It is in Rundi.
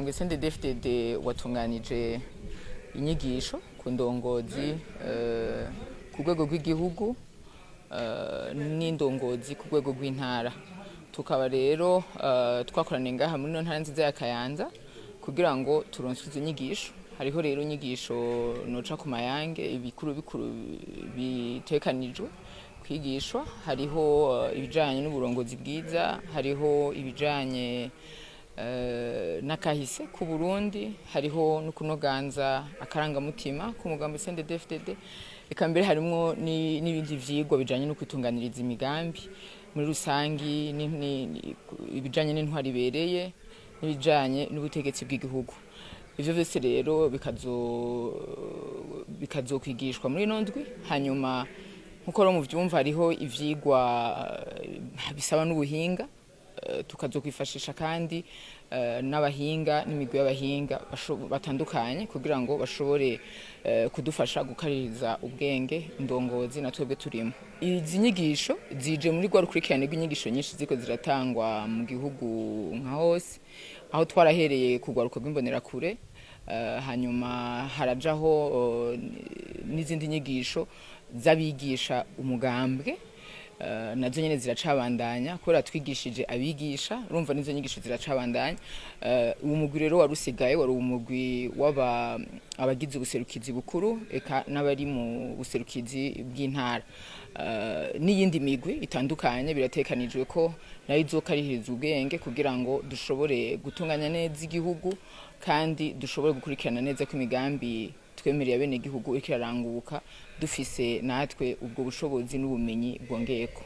Umugambwe CNDD-FDD watunganije inyigisho ku ndongozi ku rwego rw'igihugu n'indongozi ku rwego rw'intara. Tukaba rero twakoraniye ngaha muri ino ntara nziza ya Kayanza kugira ngo turonswe izo nyigisho. Hariho rero inyigisho noca ku mayange ibikuru bikuru bitekanijwe kwigishwa. Hariho ibijanye n'uburongozi bwiza, hariho ibijanye n'akahise ku Burundi, hariho no kunoganza akarangamutima k'umugambi CNDD-FDD, eka mbere harimwo n'ibindi vyigwa bijanye no kwitunganiriza imigambi muri rusangi, ibijanye n'intwaro ibereye n'ibijanye n'ubutegetsi bw'igihugu. Ivyo vyose rero bikazokwigishwa muri ino ndwi. Hanyuma, nkuko rero muvyumva, hariho ivyigwa bisaba n'ubuhinga, tukazokwifashisha kandi n'abahinga n'imigwi y'abahinga batandukanye kugira ngo bashobore kudufasha gukaririza ubwenge indongozi na twebwe turimo. Izi nyigisho zije muri rwa rukurikirane rw'inyigisho nyinshi ziko ziratangwa mu gihugu nka hose, aho twarahereye ku rwaruka rw'imbonerakure, hanyuma harajaho n'izindi nyigisho z'abigisha umugambwe, nazo nyene ziracabandanya kubera twigishije abigisha. Urumva nizo nyigisho ziracabandanya. Uwo mugwi rero wari usigaye wari umugwi w'aba abagize ubuserukizi bukuru eka n'abari mu buserukizi bw'intara n'iyindi migwi itandukanye. Biratekanijwe ko nayo izokarihiriza ubwenge kugira ngo dushobore gutunganya neza igihugu kandi dushobore gukurikirana neza ko imigambi twemereye abenegihugu iriko iraranguka, dufise natwe ubwo bushobozi n'ubumenyi bwongeyeko.